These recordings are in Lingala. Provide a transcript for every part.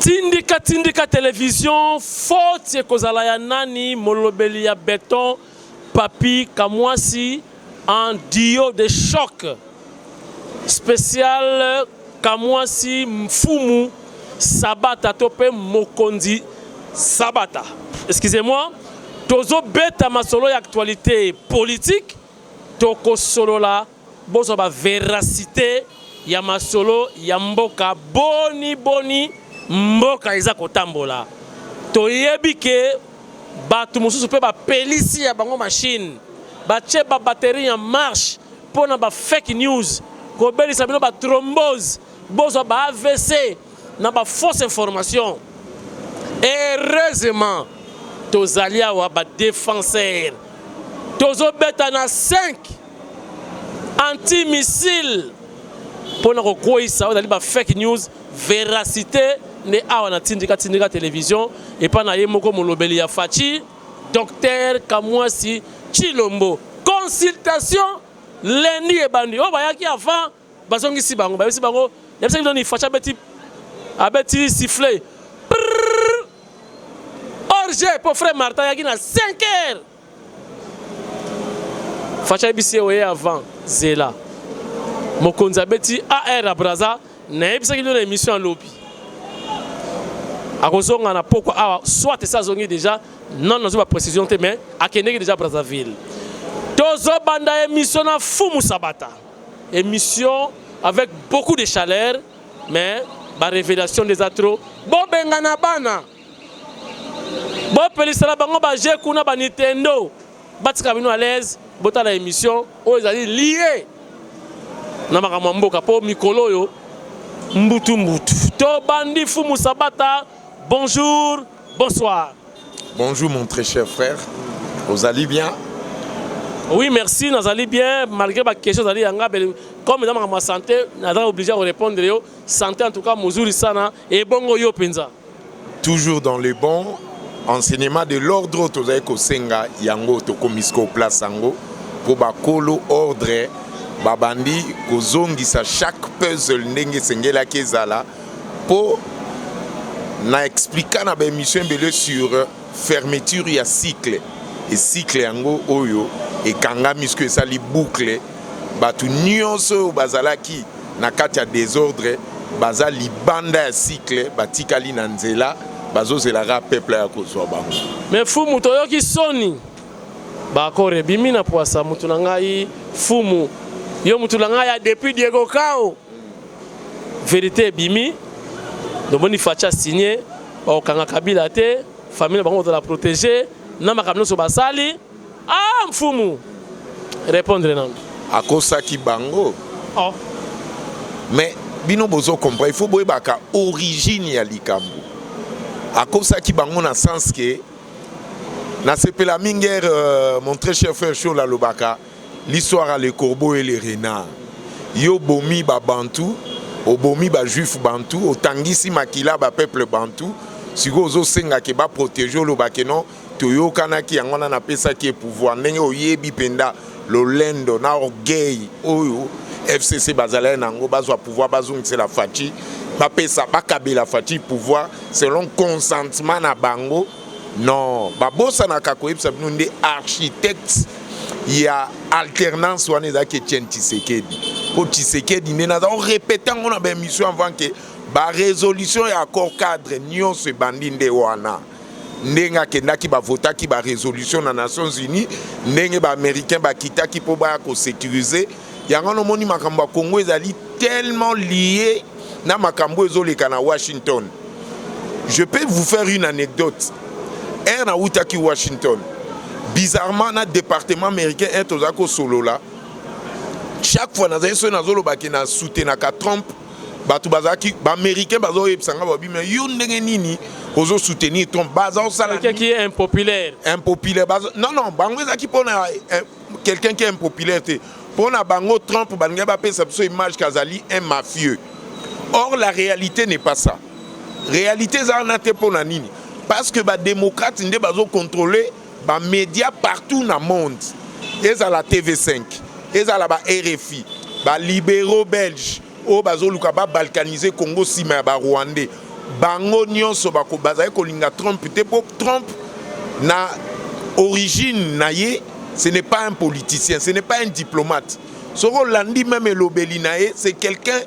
Tindika tindika television faute ekozala ya nani molobeli ya beton Papy Kamwasi en duo de choc special Kamwasi Mfumu Sabata to pe Mokonzi Sabata. Excusez-moi, tozo beta masolo ya actualité politique, tokosolola Bozwa ba veracite ya masolo ya mboka boni boni mboka eza kotambola. Toyebi ke batu mosusu pe bapelisi ya bango machine, batie ba batterie en marche pona ba fake news kobelisa bino ba thrombose, bozwa ba avc na ba fausse information. Heureusement tozali awa ba defenseurs, tozobeta na 5 anti missile mpo na kokweyisa oyo ezali ba fake news. Veracité nde awa na tindika tindika television epa na ye moko molobeli ya Fatshi Docteur Kamwasi Tshilombo. Consultation lundi ebandi, oyo bayaki avant bazongisi bango, bayebisi bango, yebisaki bino ni Fatshi abeti abeti sifflet hors jeu mpo frère Martin ayaki na 5 heures. Fatshi ayebisi ye oye avant zela mokonzi abeti AR ya Brazza, nayebisaki bino na émission ya lobi akozonga na pokwa awa, soit esi azongi déjà, non nazwi ba précision te, mais akendeki déjà Brazzaville. Tozobanda émission na Fumu Sabata, émission avec beaucoup de chaleur, mais ba révélation eza trop. Bobengana bana, bopelisela bango ba jeu kuna ba Nintendo, batika bino à l'aise, botala émission oyo ezali lié na makambo ya mboka mpo mikolo oyo mbutu mbutu. Tobandi. Fumu Sabata, bonjour, bonsoir. Bonjour mon très cher frère, ozali bien? Oui, merci, nazali bien, malgré ba question ezali yanga comme eza makambo ya santé, naza obligé ya korépondre yo. Santé en tout cas mozuri sana, ebongo yo mpenza? Toujours dans le bon enseignement de l'ordre oyo tozali kosenga yango, tokomi sikoyo place yango mpo bakolo ordre babandi kozongisa chaque puzzle ndenge esengelaki ezala, mpo na explika na baémission ebele sur fermeture ya cycle e cycle yango oyo ekangami sikoyo, esali boucle. Bato nyonso oyo bazalaki na kati ya désordre baza libanda ya cycle, batikali na nzela, bazozelaka peuple ya kozwa bango. Mais Fumu, toyoki soni, baaccord ebimi na pwasa. Mutu na ngai Fumu, yo mutu na ngai ya depuis Diego Kao, vérité ebimi, tomoni Fatshi asigné, bakokanga Kabila te, famille na bango kozala protégé na makambo nyonso basali. Ah, Mfumu, répondre nano. Akosaki bango. Oh. Mais bino bozo comprendre, il faut boyebaka origine ya likambo. Akosaki bango na sens ke nasepela mingi mon très cher frère Chol alobaka l'histoire a le corbeau et le renard. Yo bomi babantu, obomi bajuif bantu, otangisi makila bapeuple bantu, sikoyo ozosengake baprotege, olobake non, toyokanaki yango wana, napesaki ye pouvoir. Ndenge oyebi mpenza lolendo na orgueil oyo FCC bazalaki nango, bazwa pouvoir, bazongisela Fatshi, bapesa, bakabela Fatshi pouvoir selon consentement na bango. Non, babosanaka koyebisa bino nde architecte ya alternance wana ezalaki Etienne Tshisekedi, mpo Tshisekedi nde naza orépéter yango na baémission avant ke barésolution ya accord cadre nyonso ebandi nde wana, ndenge akendaki, bavotaki barésolution na Nations Unies, ndenge baaméricain bakitaki mpo baya kosécuriser yango. Wana omoni makambo ya Congo ezali tellement lié na makambo ezoleka na Washington. Je peux vous faire une anecdote. Ere nautaki Washington, bizarrement na département américain, ere tozali kosolola, chaque fois nazali, soki nazolobaki na soutenaka Trump, bato bazalaki baaméricain bazoyebisa nga, babi: "Mais yo, ndenge nini ozosoutenir Trump?" Baza osala Quelqu'un qui est impopulaire. Impopulaire. Non, non, bango ezalaki mpona quelqu'un qui est impopulaire te. Mpona bango, Trump, balingi bapesa biso image kazali un mafieux. Or la réalité n'est pas ça. Réalité eza wana te. Mpona nini? Parce que badémocrate nde bazocontrôle bamédia partout na monde, ezala TV5, ezala ba RFI, balibéraux belge oyo bazoluka babalkaniser Congo nsima ya barwandais. Bango nyonso bazali kolinga Trump te, mpo Trump na origine na ye, ce n'est pas un politicien, ce n'est pas un diplomate. Soki olandi même elobeli na ye, c'est quelqu'un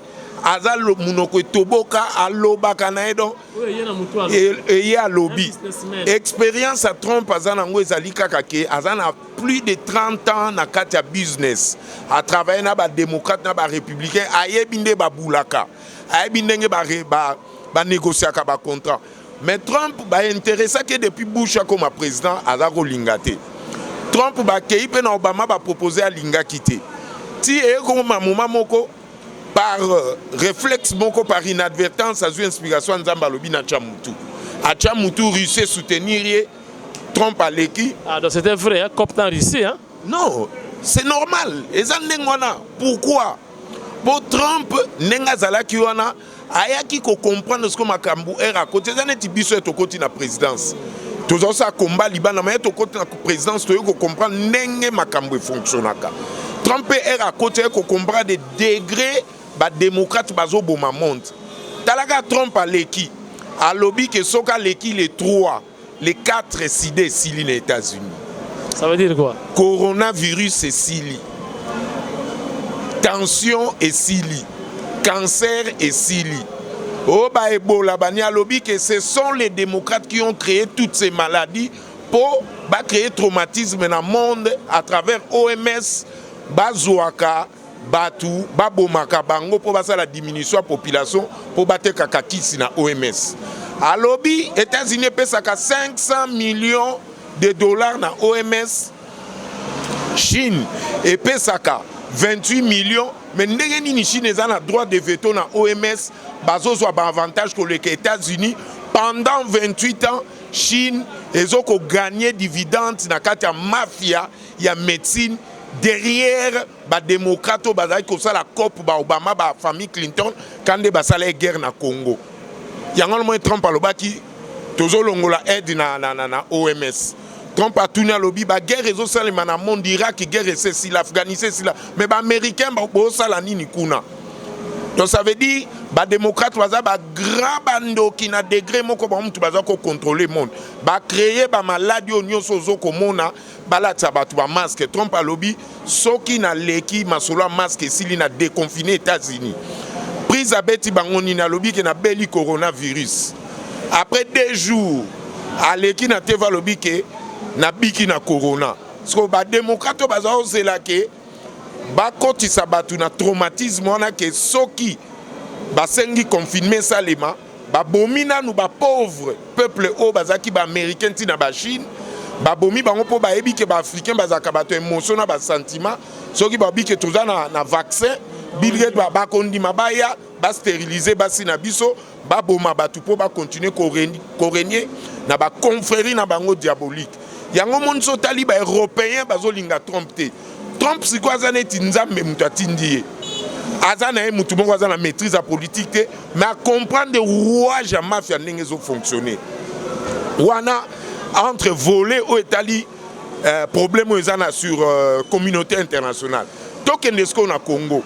aza monoko etoboka, alobaka na ye. Donc eye alobi, expérience ya Trump aza nango ezali kaka ke aza na plus de 30 ans na kati ya business, atravaille na badémocrate, na barépublicain, ayebi nde babulaka, ayebi ndenge banégociaka bacontrat. Mais Trump bainteressaki depuis Bush akoma président, aza kolinga te. Trump bakei mpe na Obama, bapropose, alingaki te. Ti eyekoma moma moko, par réflexe moko, par inadvertance, azwi inspiration ya Nzambe, alobi na atya mutu, atya mutu, Russie soutenir ye, Trump aleki. Ah, donc c'était vrai, hein, cop na Russie, hein? Non, c'est normal, eza ndenge wana. Pourquoi? Mpo Trump, ndenge azalaki wana, ayaki kocomprendre siko makambo ere akoti. Eza neti biso ye tokoti na présidence, tozosala komba libanda, ma ye tokoti na présidence, toyei kocomprendre ndenge makambo efonctionnaka. Trump mpe ere akoti, aye kocomprendre degré badémocrate bazoboma monde. Talaka, Trump aleki, alobi ke soki aleki le 3, le 4, sida esili na États-Unis. Ça veut dire quoi? Coronavirus esili, tension esili, cancer esili, oyo baebola bani. Alobi ke ce sont les démocrates qui ont créé toutes ces maladies mpo bacréer traumatisme na monde à travers OMS. Bazwaka bato, babomaka bango mpo basala diminution ya population, mpo batekaka kisi na OMS. Alobi États-Unis epesaka 500 millions de dollars na OMS, Chine epesaka 28 millions. Mais ndenge nini Chine eza na droit de veto na OMS, bazozwa baavantage koleka États-Unis? Pendant 28 ans, Chine ezokoganye dividende na kati ya mafia ya médecine derrière badémocrate oyo bazalaki kosala cope, baObama, bafamille Clinton, ka nde basala guerre na Congo. Yango wana moi Trump alobaki tozolongola aide na OMS. Trump atuni, alobi baguerre ezosalema na monde, Irak guerre esesila, Afghanistan esila, mais baaméricain bosala nini kuna? Donc ça veut dire badémocrate baza bagrand bandoki na degré moko. Bango mutu baza kocontrôle monde, bacréer bamaladi oyo nyonso ozokomona, balatisa bato bamasque. Trump alobi soki naleki, masolo ya masque esili, na déconfine États-Unis. Prise abeti bango nini? Alobi ke nabeli coronavirus. Après 2 jours, aleki na TV, alobi ke nabiki na corona. Parce badémocrate oyo baza kozela ke bakotisa bato na traumatisme wana, ke soki basengi confinement esalema, babomi nanu bapauvre peuple oyo bazalaki baaméricain, ntina bachine babomi bango, mpo bayebi ke baafricain bazalaka bato émotion na basentiment. Soki babi ke toza na vaccin, Bill Gates, bakondima, baya bastériliser basi na biso, baboma bato mpo bacontinue korégner na baconfrérie na bango diabolique. Yango moni so otali, baeuropéen bazolinga Trump te. Trump sikoyo aza neti Nzambe moto atindi ye. Aza na ye motu moko aza na maîtrise ya politique te, mais acomprendre rouage ya mafia ndenge ezofonctionne wana. Entre volet oyo etali problème oyo eza na sur communauté internationale, tokende sikoyo na Congo.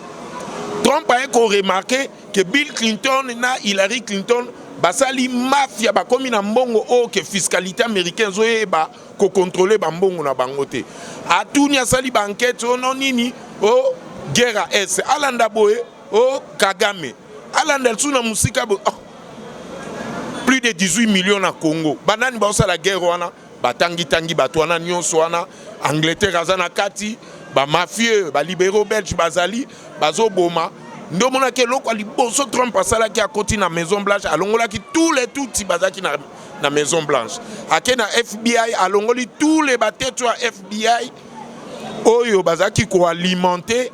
Trump aye koremarquer ke Bill Clinton na Hillary Clinton basali mafia, bakomi na mbongo oyo ke fiscalité américain ezoyeba kocontrôle bambongo na bango te. Atuni, asali baenquête oyo no nini o guerre ya Est, alanda boye o Kagame, alanda lisusu na mosika boye, oh. Plus de 18 millions na Congo, banani baosala guerre wana? Batangitangi bato wana nyonso wana, Angleterre aza na kati, bamafieux balibéraux belge bazali bazoboma. Nde omonaki eloko ya liboso Trump asalaki, akoti na Maison Blanche, alongolaki tous les Tutsi bazalaki na Maison Blanche. Ake na FBI, alongoli tous les batetu ya FBI oyo bazalaki koalimenter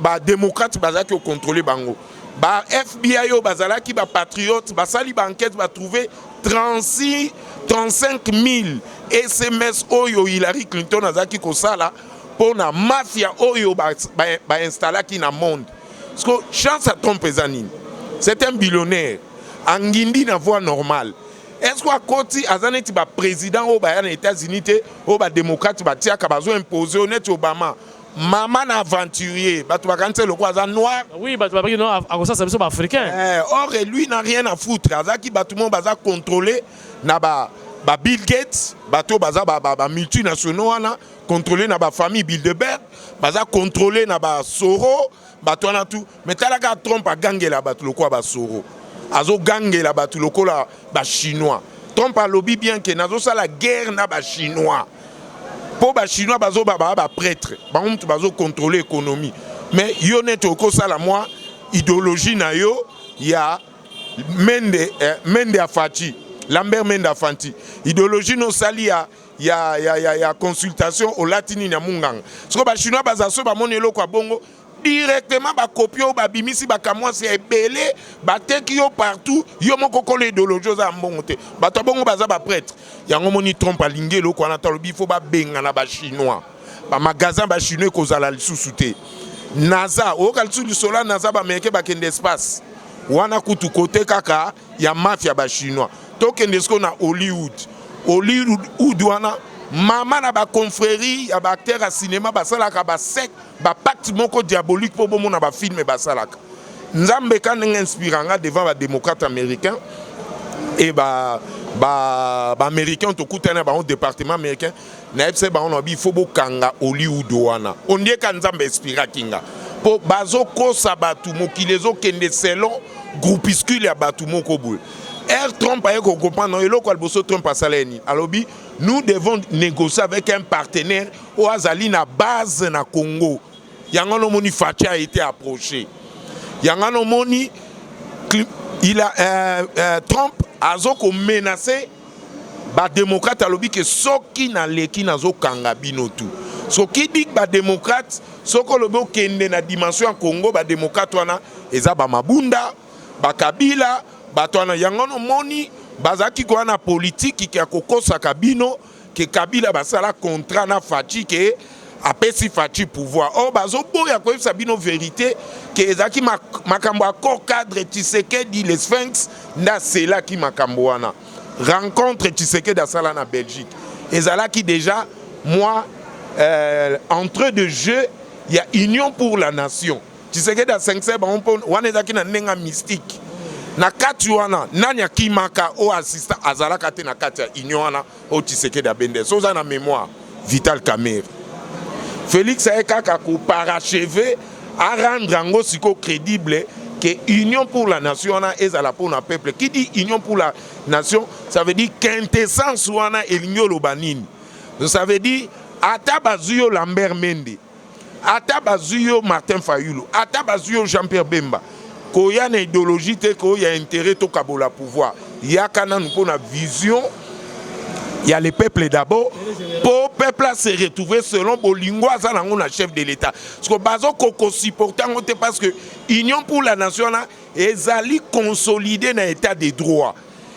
badémocrate, ba bazalaki kocontrôle bango. Ba FBI oyo bazalaki bapatriote, basali baenquête, batrouve 36 35 000 SMS oyo Hillary Clinton azalaki kosala mpo na mafia oyo bainstallaki ba na monde. Parce que chance ya Trump eza nini? C'est un billionnaire, angindi na voie normale. Est ce que akoti aza neti baprésident oyo baya na États-Unis te, oyo badémocrate batiaka, bazoimpose oyo neti Obama? Mama na aventurier, bato bakanisi lokola aza noir. Oui, bato babaki non, akosasa biso baafricain. Or lui n'a rien à foutre. Azalaki bato moko baza contrôlé na ba Bill Gates, bato baza ba multinationaux wana, contrôlé na bafamille Bilderberg, baza contrôlé na baSoros, bato wana tu. Mais talaka Trump agangela bato lokola baSoros, azogangela bato lokola bachinois. Trump alobi bien ke nazosala guerre na bachinois, mpo bachinois bazoba, baa baprêtre, bango mutu bazocontrôle économie. Mais yo neti okosala mwa idéologie na yo ya Mende, Mende Afaci, Lambert Mende Afanti, idéologie nosali ya consultation, olati nini ya munganga. Soko bachinois baza so bamoni eloko ya bongo, directement bakopi oyo babimisi bakamwasi ya ebele, bateki yo partout. Yo moko kolo idéologie, oza ya mbongo te. Bato ya bongo baza baprêtre. Yango moni Trump alingi eloko wana. Talobi il faut babengana bachinois, bamagasin bachinois ekozala lisusu te. NASA, oyoka lisusu lisolo ya NASA, baaméricain bakende espace wana kutu kote kaka ya mafia bachinois. Tokende sikoyo na Hollywood. Hollywood wana, mama na baconfrérie ya baacteur ya cinéma basalaka basec, bapacte moko diabolique mpo bomona bafilme basalaka. Nzambe ka ndenge inspira nga devant badémocrate américain e baaméricain tokutani na bango, département américain, nayebisa bango na bi, il faut bokanga Hollywood wana. Ondieka Nzambe inspiraki nga mpo bazokosa bato, mokili ezokende selon groupuscule ya bato moko boye. Air Trump aye kocomprendre eloko ya liboso Trump asala ye nini? Alobi: nous devons négocier avec un partenaire oyo azali na base na Congo. Yango nomoni Fatshi a été approché. Yango nomoni il a, Trump azokomenace badémocrate, alobi ke soki naleki, nazokanga bino tu. Soki dik badémocrate, soki olobi okende na dimension ya Congo, badémocrate wana eza bamabunda, bakabila, bato wana. Yango nomoni bazalaki koya na politiki ya kokosaka bino ke Kabila basala contrat na Fatshi, ke apesi Fatshi pouvoir. Or bazoboya koyebisa bino vérité ke ezalaki makambo accord cadre Tshisekedi, le Sphinx, nde aselaki makambo wana. Rencontre Tshisekedi asala na Belgique ezalaki déjà mwa entrée de jeu ya Union pour la nation. Tshisekedi asengisa bango mpo wana ezalaki na ndenge ya mystique. Na kati wana, nani akimaka oyo assistant azalaka te na kati ya union wana oyo Tshisekedi abende? So oza na mémoire, Vital Kamerhe. Félix aye kaka koparachever, arendre yango sikoyo crédible ke Union pour la nation wana ezala mpona peuple. Qui dit Union pour la nation, ça veut dire quintessence wana elingi oloba nini? Donc ça veut dire ata bazwi yo Lambert Mende, ata bazwi yo Martin Fayulu, ata bazwi yo Jean-Pierre Bemba, koya na idéologie te, koya intérêt tokabola pouvoir. Yaka nanu mpo na vision ya le peuple d'abord, mpo peuple se retrouver selon bolingo aza nango na chef de l'État. Parce que bazokoko supporter yango te, parce que Union pour la nation wana ezali consolidé na état de droit.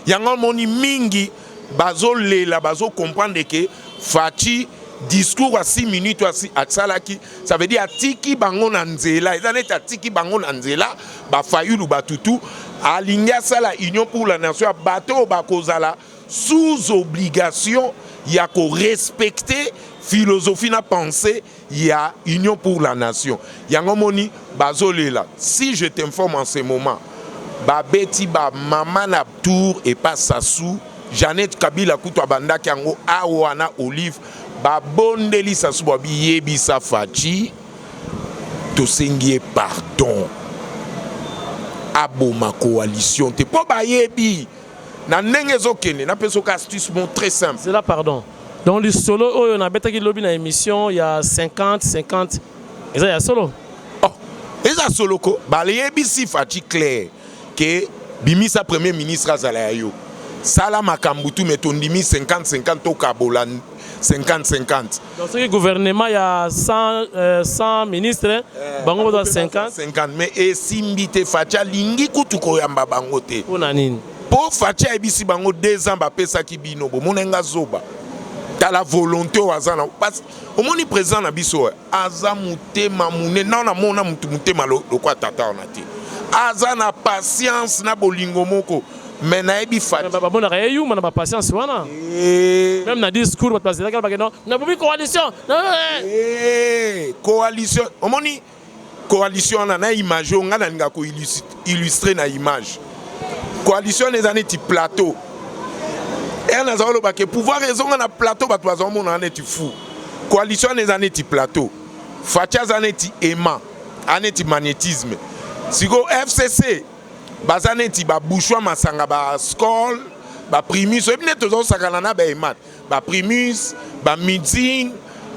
Yango moni mingi bazolela, bazocomprendre ke Fatshi, discours ya 6 minutes asalaki, ça veut dire atiki bango na nzela. Eza neti atiki bango na nzela, bafayulu batutu. Alingi asala Union pour la nation ya bato oyo bakozala sous obligation ya korespecte philosophie na pensée ya Union pour la nation. Yango moni bazolela. Si je t'informe, en ce moment babeti bamama na tour epa Sassou, Janet Kabila kutu abandaki yango awa na Olive, babondeli Sassou, babiyebisa Fatshi: tosengi ye pardon, aboma coalition te, mpo bayebi na ndenge ezokende. Napesa oka astuce mo très simple. C'est là, pardon, donc lisolo oyo nabetaki lobi na émission ya 50 50 eza ya solo? Oh, eza solo ko. Bayebisi Fatshi clair ke bimisa premier ministre azala ya yo, sala makambo tu, me tondimi 50 50, tokabola 50 50. Donc soki gouvernement ya 100, 100 ministre, bango bazwa 50. 50. Mais esimbi te. Fatshi alingi kutu koyamba bango te. Mpo na nini? Mpo Fatshi ayebisi bango: 2 ans bapesaki bino, bomona nga zoba. Tala volonté oyo aza na. Omoni président na biso oyo aza motema monene. Nao namona mutu motema lokwa tata wana te. Aza na patience na bolingo moko. Mais nayebi Fati. Bamonaka ye yuma na bapatience wana. Même na discours, bato bazelaki bakende nabomi coalition. Coalition, omoni coalition wana na image oyo ngai nalingaka koillustrer na image. Coalition wana eza neti plateau. Ere naza koloba ke pouvoir ezonga na plateau, bato bazomona neti fou. Coalition wana eza neti plateau. Fatshi aza neti aimant, aza neti magnétisme. Sikoyo FCC baza neti babouchon masanga, baSkol, baPrimus. Oyebi nde tozosakana na baemate, baPrimus, baMidine,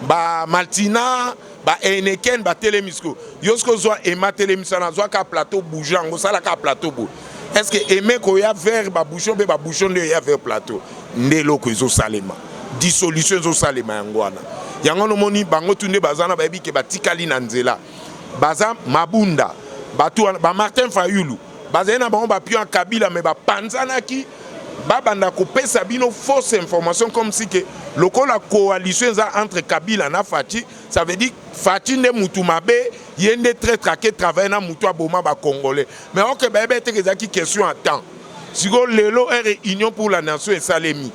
baMaltina, baHeineken batelemi. Sikoyo yo soki ozwa ema telemisa, nazwaka plateau, bouge yango, osalaka plateau boye. Est ce que eme koya vers babouchon mpe babouchon nde eya vers plateau? Nde eloko ezosalema, dissolution ezosalema. Yango wana, yango nomoni bango tu nde baza na bayebi ke batikali na nzela. Baza Mabunda, bato wana, baMartin Fayulu, bazali na bango bapion ya Kabila, me bapanzanaki. Babanda kopesa bino fausse information, comme si ke lokola coalition eza entre Kabila na Fatshi, ça veut dire Fatshi nde mutu mabe, ye nde traître, ake travaille na mutu aboma bacongolais. Mais oke bayebi ete ezalaki question ya temps. Sikoyo lelo ere Union pour la nation esalemi,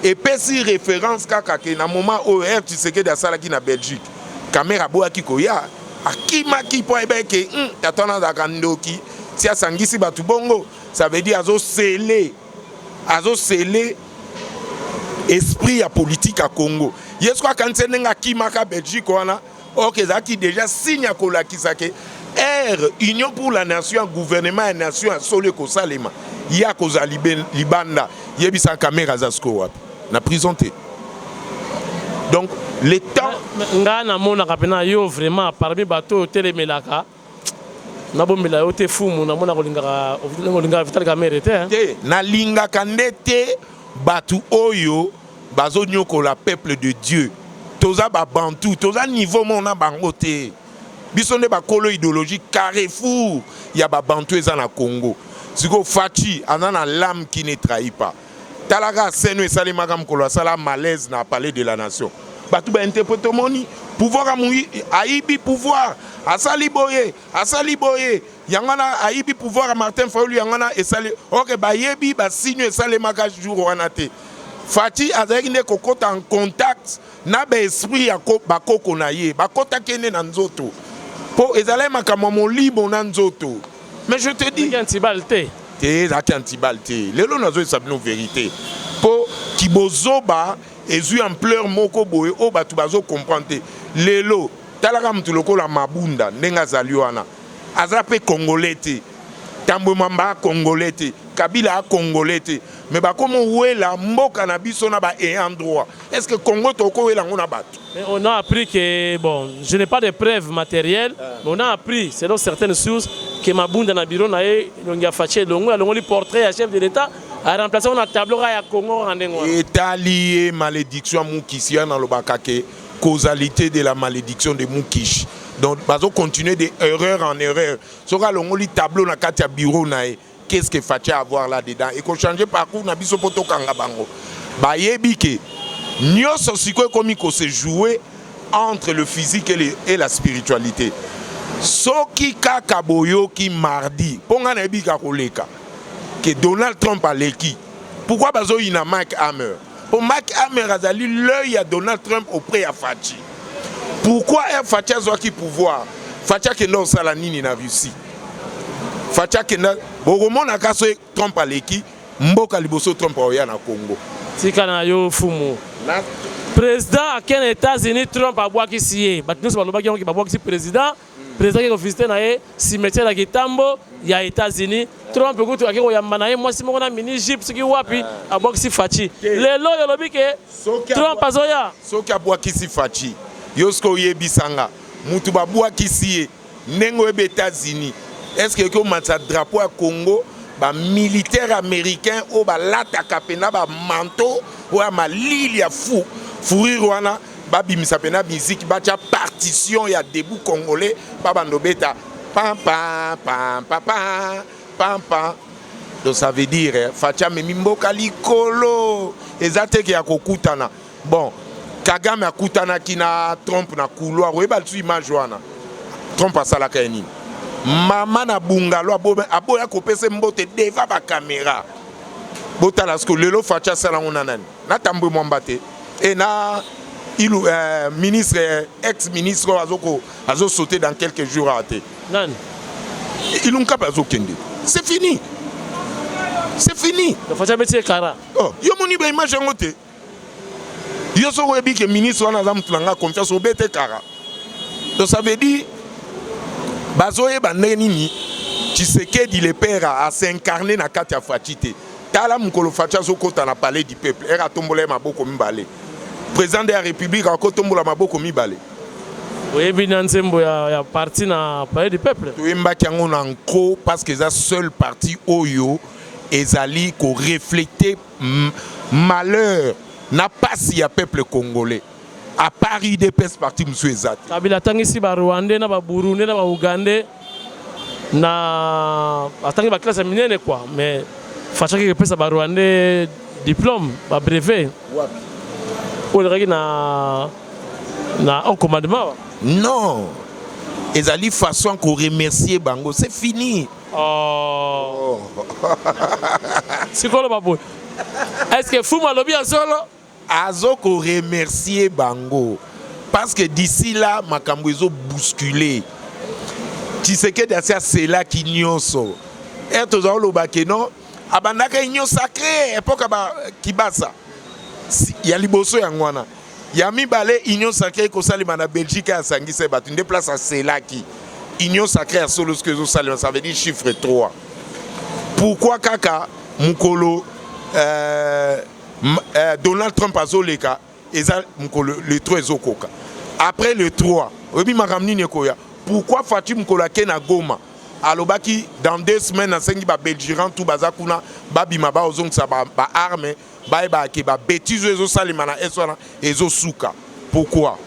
epesi référence kaka ke na moment oyo ere Tshisekedi asalaki na Belgique, Kamerhe aboyaki koya, akimaki mpo ayeba ke tata wana azalaka ndoki ti asangisi bato bongo. Ça veut dire azosele esprit ya politique ya Congo. Ye soki akanisi ndenge akimaka Belgique wana, ok, ezalaki déjà signe ya kolakisa ke ere Union pour la nation ya gouvernement ya nation ya solo ekosalema, ye akozala libanda. Yebisa, Kamerhe aza sikoyo wapi? Na prison te. Donc le temps Nga namonaka mpena yo vraiment parmi bato oyo otelemelaka. Nabombela yo te, fumu, namona kolingaka, olingaka Vital Kamerhe te. Te, nalingaka nde te bato oyo bazonyokola peuple de Dieu. Toza babantu, toza niveau moko na bango te. Biso nde bakolo idéologie. Carrefour ya babantu eza na Congo. Sikoyo Fatshi aza na l'âme qui ne trahit pas. Talaka scène esalemaka mokolo asala malaise na Palais de la Nation. Bato bainterprète, omoni pouvoir amui, ayibi pouvoir, asali boye, asali boye, yango wana ayibi pouvoir ya Martin Fayulu, yango wana esali. Ok, bayebi basigne esalemaka jour wana te. Fatshi azalaki nde kokɔta en contact na baesprit ya bakoko na ye, bakɔtaki nde na nzoto, mpo ezalaki makambo ya molimo na nzoto. Mais je te dis, antibal te. Te, ezalaki antibal te. Lelo nazoyesa bino vérité, mpo kibozoba ezwi ampleur moko boye oyo bato bazocomprendre te. Lelo talaka motu lokola Mabunda, ndenge azali wana, aza mpe congolais te. Tambwe Mwamba acongolais te, Kabila acongolais te, mais bakoma owela mboka na biso na baayant droit. Est ce que Congo tokowela yango na bato? Mais on a appris que, bon, je n'ai pas de preuves matérielles, mais on a appris, selon certaines sources, que Mabunda na bureau na ye, elongi ya Fatshi elongo, alongoli portrait ya chef de l'État, a remplacé na tableau ya Congo ndenge wana. Etali ye. Malédiction ya Mukisi ya nalobaka ke causalité de la malédiction de Mukishi. Donc bazocontinue de erreur en erreur. Soki alongoli tableau na kati ya bureau na ye, qu'est-ce que Fatshi a à voir là-dedans? Ekochange parcours na biso mpo tokanga bango. Bayebi ke nyonso sikoyo ekomi kose jouer entre le physique et la spiritualité. Soki kaka boyoki mardi, mpo ngai nayebi ka koleka ke Donald Trump aleki. Pourquoi bazoyina Mike Hammer? Mpo Mike Hammer azali l'œil ya Donald Trump auprès ya Fatshi. Pourquoi r Fatshi azwaki pouvoir, Fatshi akenda kosala nini na Russie? Fatshi akenda, bokomonaka so Trump aleki mboka liboso, Trump aoya na Congo. Tika na yo, fumu. Président akende na États-Unis, Trump abwakisi ye. Bato nyonso balobaki yango ke babwakisi président. Président ake kovisite na ye cimetière ya Kitambo ya États-Unis. Trump kutu ake koyamba na ye mwasi moko na mini jupe soki wapi, abwakisi Fatshi. Lelo oyo olobi ke Trump azoya. Soki abwakisi Fatshi, yo soki oyebisanga mutu babwakisi ye ndenge oyebi États-Unis, est ce que eki omatisa drapeau ya Congo? Bamilitaire américain oyo balataka mpena bamanteau oyo ya malili ya fu fourrure wana, babimisa mpena musique, batya partition ya Debout Congolais, babanda obeta pam pam pam pam pam pam pam. Donc ça veut dire Fatshi amemi mboka likolo. Eza teke ya kokutana. Bon, Kagame akutanaki na Trump na couloir, oyeba lisusu image wana. Trump asalaka ye nini? Mama na bungalo aboya kopesa mbote devant bacaméra. Botala siko lelo Fatshi asala yango na nani? Na Tambwe Mwamba te e na ilu ministre, ex ministre oyo azoko azo sauter dans quelques jours awa te. Nani? Ilunkaba azokende. C'est fini. C'est fini. Fatshi abeti ye kara. Oh, yo moni ba image yango te. Yo soki oyebi ke ministre wana aza mutu na nga confiance, obete kara. Donc ça veut dire bazoyeba ndenge nini Tshisekedi le père a s'incarner na kati ya Fatshi te. Tala mokolo Fatshi azokota na palais du peuple, ere atombola ye maboko mibale. Président de la République akotombola maboko mibale. Oyebi na nzembo ya parti na palais du peuple? Toyembaki yango na nko parce que eza seul parti oyo ezali ko refléter malheur na pasi ya peuple congolais. À part UDPS, parti mosusu eza te. Kabila atangisi ba Rwandais na ba Burundais na ba Ougandais na atangi ba classe ya minene quoi, mais Fatshi akeki kopesa ba Rwandais diplôme, ba brevet. Wapi? Oyo elekaki na haut commandement. Non, ezali façon ko remercier bango, c'est fini. Oh. Sikolo baboye. Est-ce que Fumu alobi ya solo? Azo ko remercier bango parce que d'ici là makambo ezo bousculer. Tshisekedi asi aselaki nyonso. Ere tozala koloba ke non, abandaka union sacrée époque ba Kibasa. Ya liboso yango wana. Ya mibale, union sacrée ekosalema na Belgique ya asangisa bato nde place aselaki. Union sacrée ya solo ce que ezosalema, ça veut dire chiffre 3. Pourquoi kaka mokolo Donald Trump azoleka eza mokolo le 3 ezokoka. Après le 3, oyebi makambo nini ekoya? Pourquoi Fatshi mokolo ake na Goma alobaki dans 2 semaines asengi ba belligérants tout baza kuna babima baozongisa ba armes, bayebaka ke ba bêtises oyo ezosalema na est wana ezosuka. Pourquoi?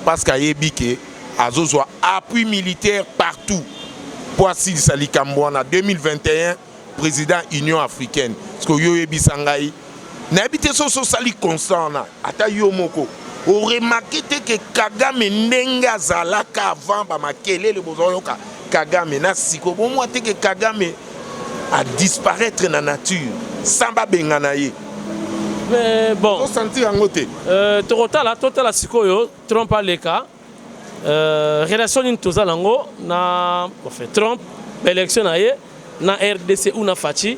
Parce que ayebi ke azozwa appui militaire partout po asilisa likambo wana. 2021 président Union africaine. Parce que yo oyebisa ngai, nayebi te soki osali constat wana, ata yo moko oremarke te ke Kagame ndenge azalaka avant ba makelele bozoyoka Kagame na siko, bomwa te ke Kagame a disparaître na nature sans babengana ye. Mais bon, osentir yango te. Tokotala, totala sikoyo Trump aleka. Relation nini toza nango na, enfin, Trump, élection na ye na RDC ou na Fatshi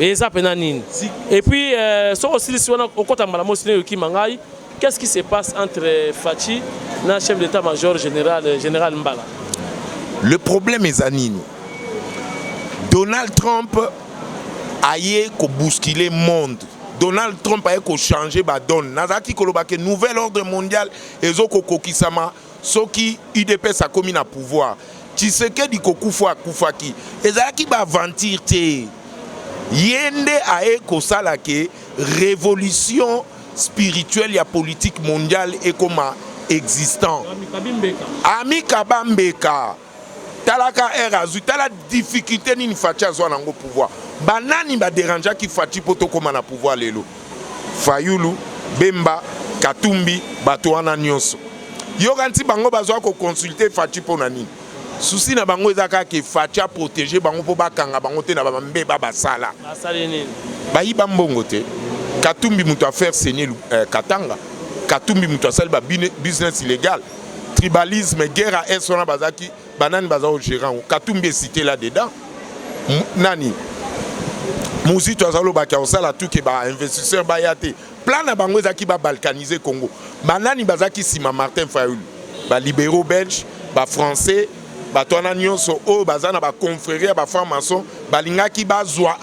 eza pena nini? Et puis soko osilisi wana okota mbala mosi ne yokima ngai, qu'est-ce qui se passe entre Fatshi na chef d'état-major général Mbala? Le problème eza nini? Donald Trump aye ko bousculer monde. Donald Trump aye ko changer ba donne. Nazalaki koloba ke nouvel ordre mondial ezo kokokisama soki UDPS akomi na pouvoir. Tshisekedi kokufa akufaki, ezalaki ba aventure te. Ye nde aye kosala ke révolution spirituelle ya politique mondiale ekoma existant. Amikaba mbeka. Talaka R azwi, tala difficulté nini Fatshi azwa nango pouvoir. Banani ba dérangeaki Fatshi po tokoma na pouvoir lelo? Fayulu, Bemba, Katumbi, bato wana nyonso. Yoka nti bango bazwa ko consulter Fatshi po na nini? Souci na bango eza kaka ke Fatshi a protéger bango po bakanga bango te na ba mbeba basala. Basali nini? Bayiba mbongo te. Katumbi moto a faire saigner Katanga. Katumbi moto asali ba business illégal. Tribalisme, guerre à Est wana bazaki banani baza au gérant. Katumbi est cité là dedans. Nani? Muzito azalobaki osala tout ke ba investisseur baya te. Plan na bango ezaki ba balkaniser Congo. Banani bazaki sima Martin Fayulu, ba libéraux belges, ba français, bato wana nyonso oyo baza na ba confrérie ya ba franc-maçon balingaki bazwa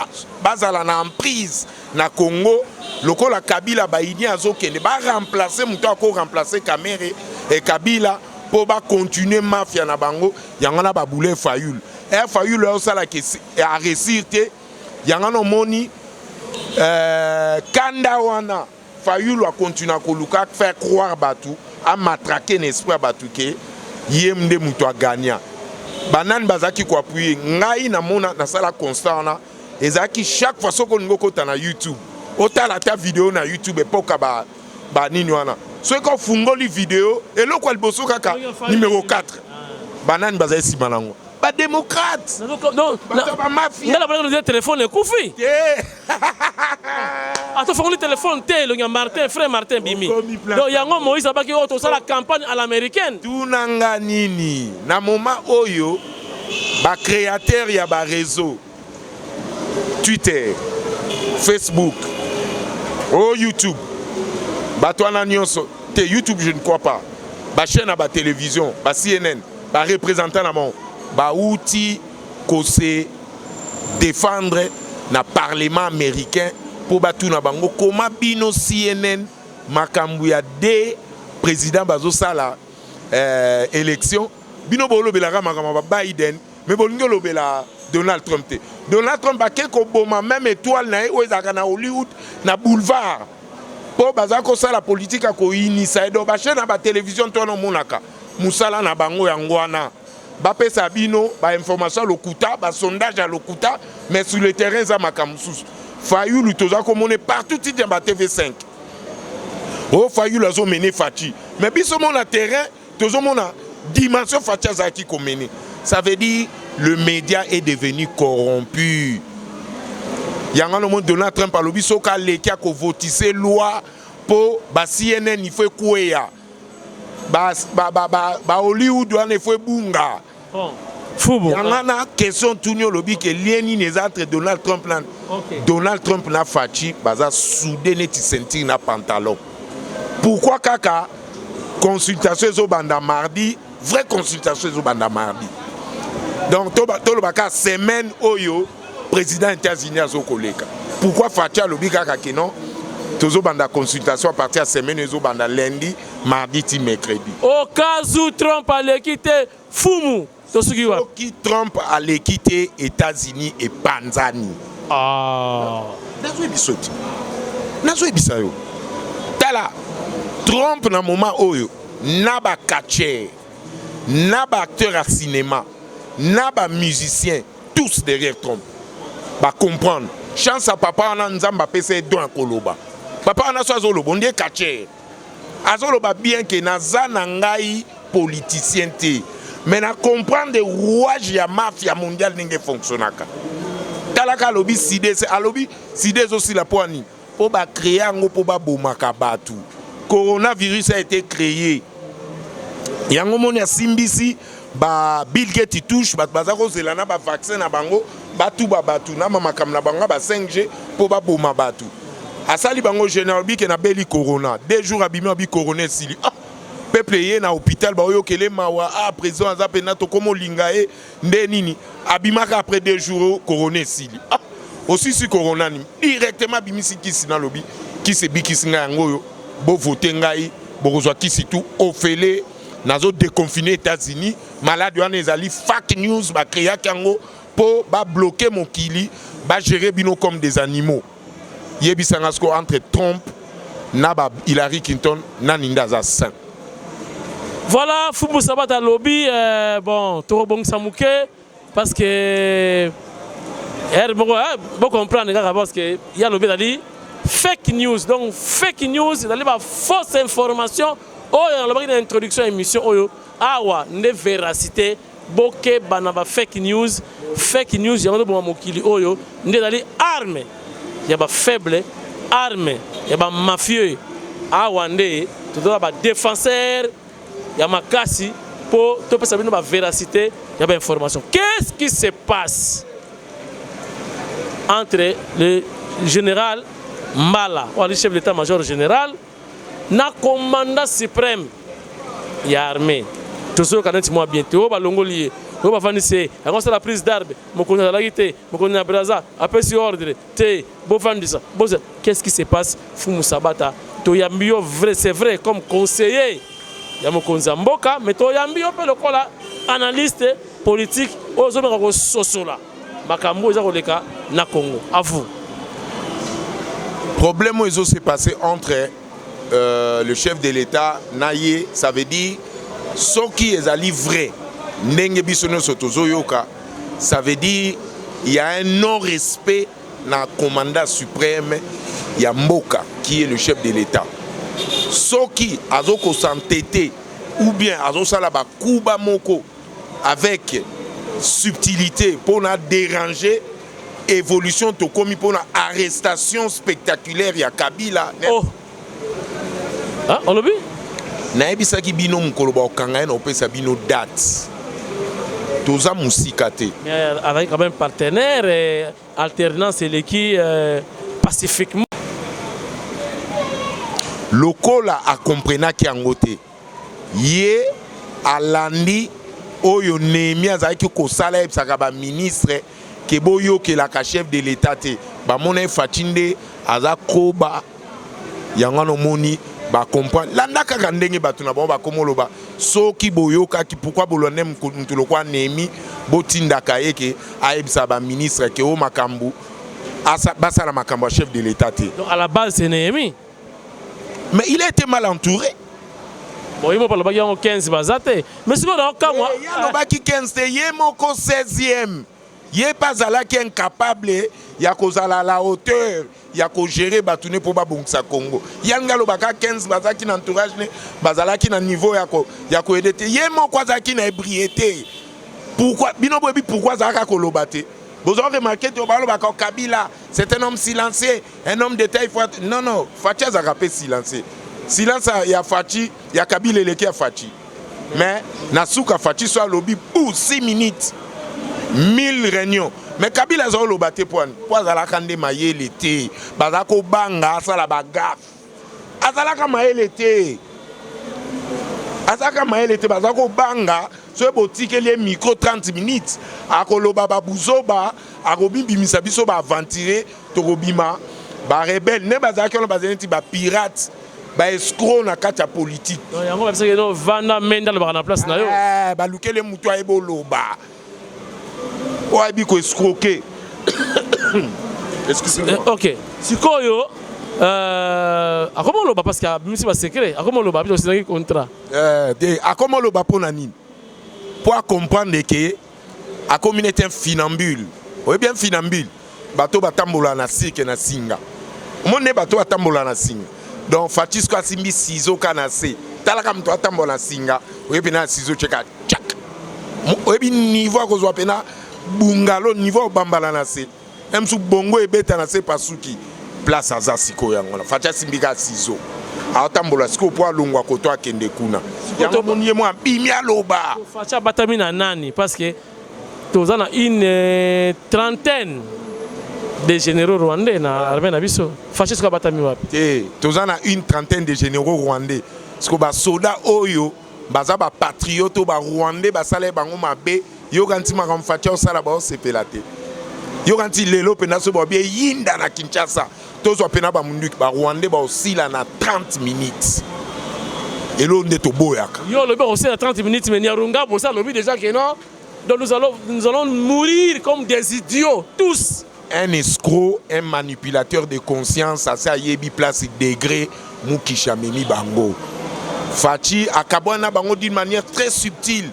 bazala na emprise na Congo lokola Kabila bayini azokende ba remplacer moto ako remplacer Kamerhe et Kabila po ba continuer mafia na bango. Yango na ba boule Fayulu. Fayulu osala ke a réussir te. Yango na omoni kanda wana Fayulu a continuer koluka faire croire bato, a matraquer na esprit ya bato ke ye nde moto a gagna. Banani bazalaki ko appuyer ngai namona nasala constat wana ezalaki chaque fois soki olingi okota na YouTube otala ata video na YouTube epoka ba nini wana, soki ofungoli video eloko ya liboso kaka numéro 4 banani bazali nsima nango. Badémocrate, bato ya bamafia. Nga na telefone ekufi. Te. Atofongoli telefone te, elongi ya Martin, frère Martin bimi. Okomi place. Donc yango Moïse abaki oyo tosala campagne à l'américaine. Tunanga nini na moment oyo bacréateur ya baréseau, Twitter, Facebook o YouTube, bato wana nyonso te, YouTube je ne crois pas, bachaîne ya batélévision, ba CNN, bareprésentant na bango bauti kose défendre na parlement américain mpo batuna bango koma bino CNN makambo ya de président bazosala élection. Bino bolobelaka makambo ya Biden, mais bolingi olobela Donald Trump te. Donald Trump ake koboma même étoile na ye oyo ezalaka na Hollywood na boulevard mpo baza kosala politike ya koyinisa ye. Donc bachaîne ya batélévision to wana omonaka mosala na bango yango wana, bapesa bino bainformation ya lokuta, basondage ya lokuta, mais sur le terrain eza makambo mosusu. Fayulu toza komona partout, titi ya ba TV5 oyo Fayulu azomene Fatshi, mais biso mona terrain tozomona dimension Fatshi azalaki komene. Ça veut dire le média est devenu corrompu. Yango wana omoni Donald Trump alobi soki aleki akovotise loi mpo ba CNN ifo ekweya, ba Hollywood wana ifo ebunga. Bon. Fubu. Yango wana question tuni olobi ke lien nini eza entre Donald Trump na Donald Trump na Fatshi. Baza soudé neti ceinture na pantalon. Pourquoi kaka consultation ezobanda mardi? Vraie consultation ezobanda mardi. Donc toloba kaka semaine oyo président États-Unis azokoleka. Pourquoi Fatshi alobi kaka ke non, tozobanda consultation à partir ya semaine ezobanda lundi, mardi ti mercredi? Au cas où Trump aleki te, fumu, tosuki wapi? Soki Trump aleki te, États-Unis epanzani. Ah. Nazoyebisa te, nazoyebisa yo, tala, Trump na moment oyo na bacatcheur, na baacteur ya cinéma, na bamusicien, tous derrière Trump. Bacomprendre chance ya papa wana. Nzambe apesa ye don ya koloba. Papa wana so azoloba ondie catcheur, azoloba bien ke naza na ngai politicien te, mais na comprendre rouage ya mafia mondiale ndenge fonctionnaka. Talaka, alobi sida, alobi sida ezosila mpo ani mpo bacréer yango mpo babomaka bato. Coronavirus a été créé. Yango moni asimbisi ba Bill Gates touche bato baza kozela na bavaccin na bango, batuba bato na makambo na bango ya ba 5G mpo baboma bato. Asali bango général bike nabeli corona, 2 jours abimi, abi corona esili. Ah, peuple ye na hôpital baoyokele mawa. Ah, président aza mpena tokoma olinga ye nde nini. Abimaka après 2 jours, corona esili. Ah, osisi corona nini? Directement abimisi kisi, nalobi kisi ebikisi ngai, yango oyo bovote ngai, bokozwa kisi tu ofele. Nazo déconfiner États-Unis. Maladi wana ezali fake news, bacréaki yango mpo babloquer mokili, bagérer bino comme des animaux. Yebisanga siko, entre Trump na ba Hillary Clinton, nani nde aza saint? Voilà, Fubu Sabata alobi bon, tokobongisa moke parce que ere moko bocomprendre kaka, parce que ye alobi ezali fake news. Donc fake news ezali ba fausse information oyo nalobaki na introduction ya émission oyo. Awa nde véracité. Bokeba na ba fake news. Fake news yango toboma mokili oyo nde ezali arme ya bafaible, arme ya bamafieux. Awa nde toza badéfenseur ya makasi mpo topesa bino bavéracité ya bainformation. Qu'est-ce qui se passe entre le général Mbala oyo ali chef d'état major général na commandant suprême ya armée? Tozoyoka neti mwa bien te, oyo balongoli ye, oyo bafandisi ye. Yango asala prise d'arme, mokonzi azalaki te, mokonzi na Braza apesi ordre te bofandisa boza. Qu'est-ce qui se passe? Fumu Sabata, toyambi yo vrai, c'est vrai, comme conseiller ya mokonzi ya mboka, mais toyambi yo mpe lokola analyste politique oyo ozomeka kososola makambo oyo eza koleka na Congo. À vous. Problème oyo se passé entre le chef de l'État na ye, ça veut dire soki ezali vrai ndenge biso nyonso tozoyoka, ça veut dire il y a un non respect na commandant suprême ya mboka qui est le chef de l'État. Soki azokosantete ou bien azosala bakuba moko avec Subtilité mpona déranger évolution. Tokomi mpona arrestation spectaculaire ya Kabila. Oh. Ah, olobi? Nayebisaki bino, mokolo bakokanga ye na kopesa bino date. Toza mosika te. Mais azalaki quand même partenaire et alternance eleki pacifiquement. Lokola akomprenaki yango te, ye alandi oyo Nehemi azalaki kosala. Ayebisaka baministre ke boyokelaka chef de l'État te. Bamona ye, Fatshi nde aza koba yango wana. Omoni, bacomprendre. Landa kaka ndenge bato na bango bakoma oloba. Soki boyokaki, pourquoi bolanda mutu lokwa Nehemi? Botindaka ye ke ayebisa baministre ke o makambo basala makambo ya chef de l'État te. Donc à la base, c'est Néhémie. Mais il a été mal entouré. Bon, ye moko alobaki yango, 15 baza te. Mais sikoyo naokamwa. Ye alobaki 15 te, ye moko 16e. Ye mpe azalaki incapable ya kozala à la hauteur ya kogérer bato ne mpo babongisa Congo. Ye alingi alobaka 15 bazalaki na entourage ne, bazalaki na niveau ya koaider te. Ye moko azalaki na ébriété. Pourquoi bino boyebi pourquoi azalaka koloba te? Bozwa remarquer te, balobaka Kabila, c'est un homme silencieux, un homme d'état. Il faut, non, non, Fatshi azalaka mpe silencieux. Silence ya Fatshi, ya Kabila eleki ya Fatshi. Mais na suka, Fatshi so alobi bu 6 minutes, 1000 réunions. Mais Kabila aza oloba te. Po po azalaka nde mayele te, baza kobanga asala bagaffes. Azalaka mayele te, azalaka mayele te. Baza kobanga soki botikeli ye micro 30 minutes, akoloba babuzoba, akobibimisa biso baaventurier, tokobima barebelles. Nde bazalaki wana, bazali neti bapirate, baescrocs na kati ya politike. Yango babisaki no vanda mende alobaka na place na yo. Eh, balukeli motu ayebi oloba, oyo ayebi koescroquer. Excusez-moi. Ok, sikoyo akoma oloba parce que abimisi basecret. Akoma oloba, biso osilaki contrat. Te, akoma oloba mpo na nini? Mpo acomprendre ke akomi neti un funambule. Oyebi un funambule? Bato batambola na cirque na singa. Omoni nde bato batambola na singa. Donc Fatshi siko asimbi ciseau ka na se. Talaka moto atambola na singa, oyebi na ciseau tieka tchak. Oyebi niveau akozwa mpena bungalo, niveau obambala na se, mosusu bongo ebeta na se, pasuki place aza sikoyo. Yango na Fatshi asimbi kaka ciseau, aotambola sikoyo mpo alongwa koto akende kuna. Yango moni ye mo abimi aloba. Fatshi abatami na nani? Parce que toza na une trentaine de généraux rwandais na armée na biso. Fatshi sikoyo abatami wapi? Te, toza na une trentaine de généraux rwandais. Siko basoda oyo baza bapatriote, oyo barwandais basala ye bango mabe. Yoka nti makambo Fatshi osala, baosepela te. Yoka nti lelo mpenza so babi eyinda na Kinshasa, tozwa mpena bamunduki, barwandais baosila na 30 minutes. Eloko nde toboyaka. Yo olobi bakosila na 30 minutes, mais Nyarunga bosa alobi déjà que non, donc nous allons mourir comme des idiots tous. Un escroc, un manipulateur de conscience. Asi ayebi place degré mukisha amemi bango. Fatshi akabwana bango d'une manière très subtile.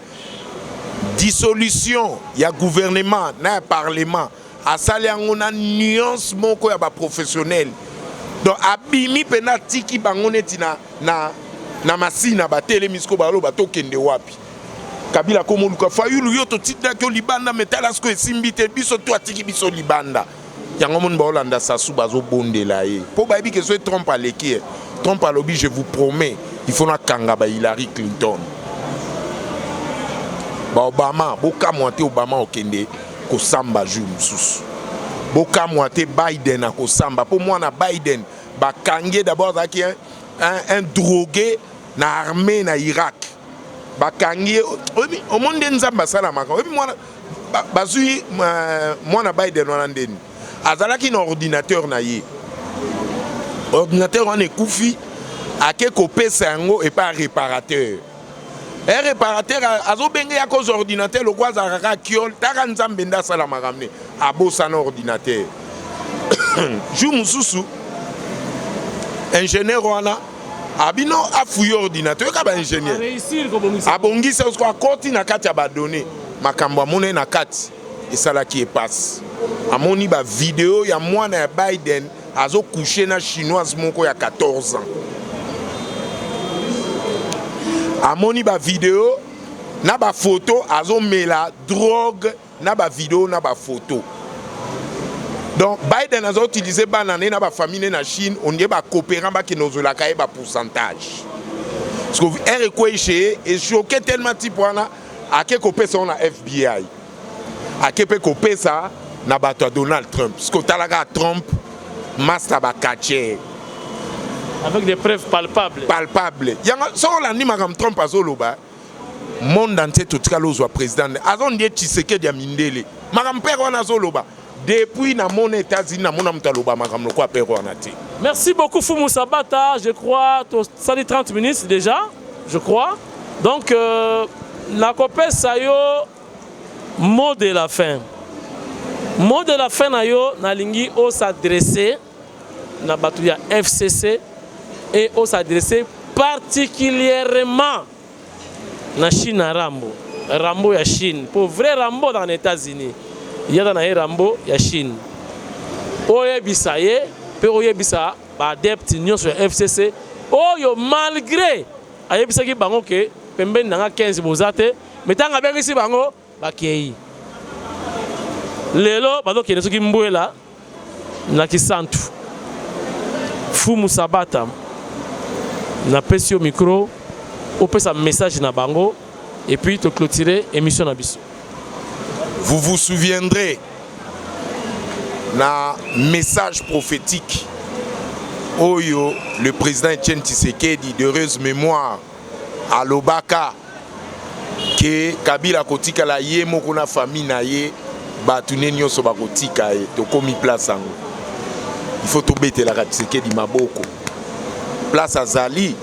Dissolution ya gouvernement na ya parlement, asali yango na nuance moko ya baprofessionnel. Donc abimi mpena, atiki bango neti na masina. Batelemi sikoyo, baloba tokende wapi? Kabila komoluka Fayulu, yo totindaki yo libanda, me tala sikoyo esimbi te. Biso to atiki biso libanda. Yango moni baolanda Sasu, bazobondela ye mpo bayebi ke soki Trump aleki ye, Trump alobi: "Je vous promets, il faut nakanga ba Hillary Clinton, baobama." Bokamwa te, Obama okende kosamba jour mosusu. Bokamwa te, Biden akosamba mpo mwana Biden bakangi ye. D'abord azalaki un drogué na armée na Irak, bakangi ye. Oyebi, omoni nde Nzambe asalamaka. Oyebi mwana bazwi mwana Biden wana ndeni azalaki na ordinateur na ye. Ordinateur wana ekufi, ake kopesa yango epai ya réparateur. Un réparateur azobenge ya kozwa ordinateur lokwa azalaka kaka kiole. Taka Nzambe nde asalamaka mne abosana ordinateur. Jour mosusu ingénieur wana abino afouiller ordinateur, yoka baingénieur. Réussir kobongisa. Abongisa siko, akoti na kati ya badonnées. Makambo amoni na kati esalaki epasi. Amoni bavideo ya mwana ya Biden azocoucher na Chinoise moko ya 14 ans. Amoni bavideo. Na ba photo azomela drogue, na ba video, na ba photo. Donc Biden azo utiliser bana ne na ba famille ne na Chine, on dirait ba coopérant bakende ozwelaka ye ba pourcentage. Parce que ere ekwei chez ye, echoqué tellement type wana, ake kopesa ngo na FBI, ake mpe kopesa na bato ya Donald Trump. Parce que otalaka Trump master bakacher avec des preuves palpables. Palpable. Yango soki olandi makambo Trump azoloba, monde entier totikala ozwa président nde azo ndie Tshisekedi ya mindele. Makambo pere wana azoloba, depuis namona États-Unis, namona moto aloba makambo lokola pere wana te. Merci beaucoup, Fumu Sabata. Je crois tosali 30 minutes déjà, je crois. Donc nakopesa yo mot de la fin. Mot de la fin na yo, nalingi os'adresser na bato ya FCC et os'adresser particulièrement na Chine, na Rambo. Rambo ya Chine. Pour vrai Rambo dans les États-Unis. Il y a na ye Rambo ya Chine. Oyebisa ye mpe oyebisa baadepte nyonso ya FCC oyo, malgré ayebisaki bango ke pembeni na nga 15 boza te, me ntango abengisi bango, bakei. Lelo bazokende soki mbwela na Kisantu. Fumu Sabata, napesi yo micro, opesa message na bango et puis toclôturer émission na biso. Vous vous souviendrez na message prophétique oyo le président Etienne Tshisekedi, d'heureuse mémoire, alobaka ke Kabila kotikala ye moko na famille na ye, bato ne nyonso bakotika ye. Tokomi place yango, il faut tobetelaka Tshisekedi maboko. Place azali,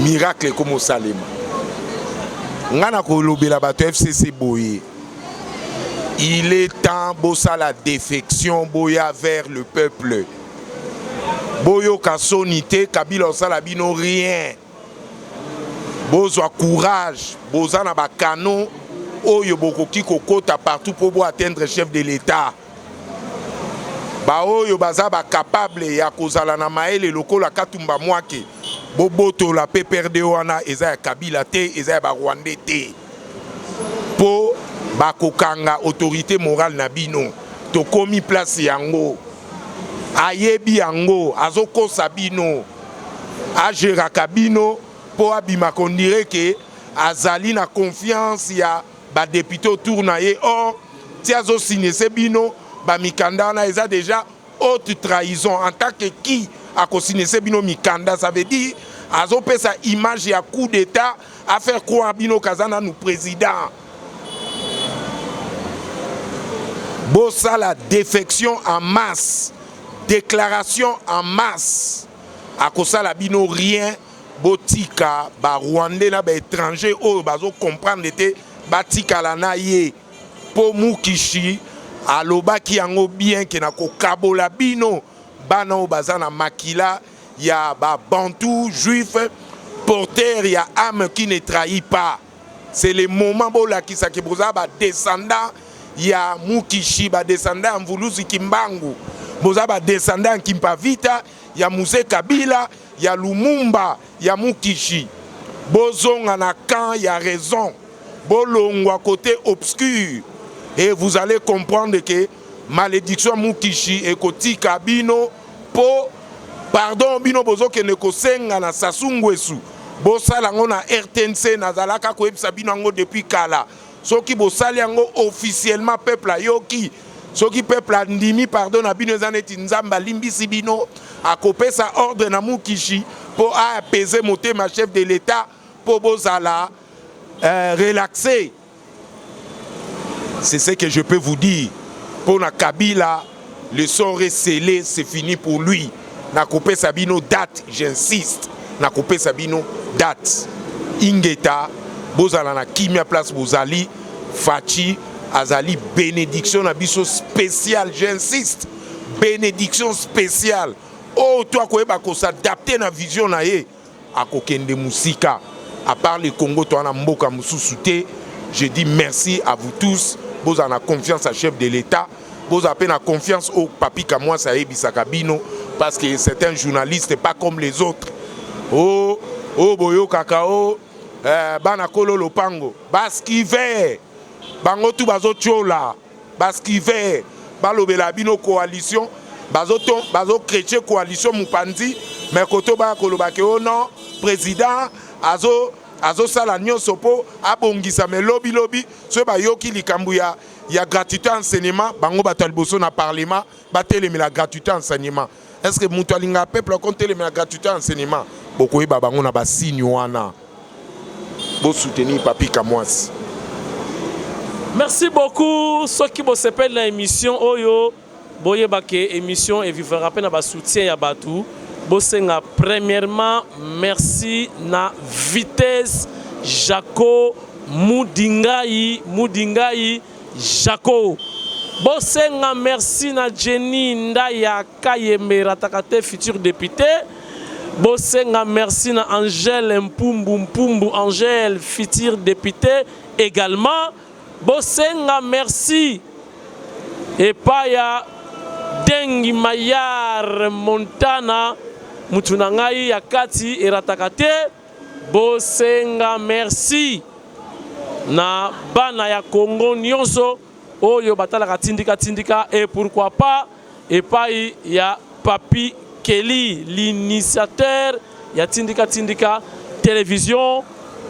miracle ekomi osalema. Nga na kolobela bato FCC boye: il est temps bosala défection, boya vers le peuple. Boyoka soni te, Kabila osala bino rien. Bozwa courage, boza na bakano oyo bokoki kokota partout mpo boatteindre chef de l'État. Baoyo baza bacapable ya kozala na mayele lokola Katumba Mwake, bobotola PPRD wana. Eza ya Kabila te, eza ya Barwandais te, mpo bakokanga autorité morale na bino. Tokomi place yango, ayebi yango, azokosa bino, agéraka bino mpo abimaka on dirait ke azali na confiance ya badéputé autour na ye. Or ti azosinese bino bamikanda wana, eza déjà haute trahison. En tant que qui akosinese bino mikanda, ça veut dire azopesa image ya coup d'état, à faire croire bino kaza nanu président. Bosala défection en masse, déclaration en masse, akosala bino rien. Botika Barwandais na baétranger oyo bazocomprendre te, batikala na ye, mpo Mukishi alobaki yango bien ke na kokabola bino bana oyo baza na makila ya Babantu juif, porteur ya âme qui ne trahit pas. C'est le moment bolakisaki boza badescendant ya Mukishi, badescendant ya Mvuluzi Kimbangu, boza badescendant ya Kimpavita, ya Mzee Kabila, ya Lumumba, ya Mukishi. Bozonga na camp ya raison, bolongwa côté obscur et vous allez comprendre que malédiction ya Mukishi ekotika bino. Mpo pardon, bino bozokende kosenga na Sassou Nguesso, bosala yango na RTNC. Nazalaka koyebisa bino yango depuis kala. Soki bosali yango officiellement, peuple ayoki. Soki peuple andimi pardon na bino, eza neti Nzambe alimbisi bino, akopesa ordre na Mukishi mpo aapese motema chef de l'État mpo bozala relaxé. C'est ce que je peux vous dire. Mpo na Kabila, le sort est scellé, c'est fini pour lui. Nakopesa bino date, j'insiste, nakopesa bino date. Ingeta, bozala na kimia place bozali. Fatshi azali bénédiction na biso spéciale, j'insiste, bénédiction spéciale. Oyo to akoyeba kos'adapter na vision na ye, akokende mosika. À part le Congo, to wana mboka mosusu te. Je dis merci à vous tous. Bozala na confiance à chef de l'État, bozala mpe na confiance oyo Papi Kamwasi ayebisaka bino, parce que c'est un journaliste pas comme les autres. O oyo boyokaka o. eh, bana kolo lopango baskive bango tu bazotiola baskive balobela bino coalition bazo coalition mopanzi, mais koto baya koloba ke o oh non, président azo azosala nyonso mpo abongisa. Me lobilobi soki bayoki likambo ya gratuité enseignement, bango bato ya liboso na parlement batelemela gratuité enseignement. Est ce que moto alingaka peuple akontelemela gratuité enseignement? Bokoyeba bango na basigne wana. Bosoutenir Papi Kamwasi. Merci beaucoup. Soki bosepeli na émission oyo, boyeba ke émission evivra mpe na basoutien ya bato. Bosenga premièrement merci na Vitesse Jaco Mudingai, Mudingai Jaco. Bosenga merci na Jenny Ndaya Kayembe rataka te, futur député. Bosenga merci na Angèle Mpumbu, Mpumbu Angèle, futur député également. Bosenga merci epai ya Dengi Mayar Montana, mutu na ngai ya kati erataka te. Bosenga merci na bana ya Congo nyonso oyo batalaka Tindika Tindika, et pourquoi pas epai ya Papi Kelly, l'initiateur ya Tindika Tindika Télévision.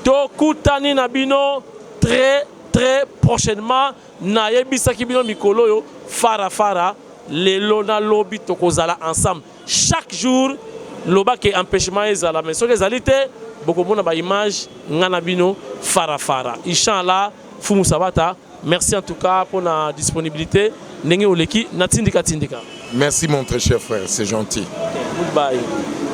Tokutani na bino très très prochainement. Nayebisaki bino mikolo oyo fara fara, lelo nalobi tokozala ensemble chaque jour. Lobaki empêchement ezala, mais soki ezali te, bokomona baimage nga na bino fara fara, inchallah. Fumu Sabata, merci en tout cas pour la disponibilité ndenge oleki na Tindika Tindika. Merci, mon très cher frère, c'est gentil. Okay, goodbye.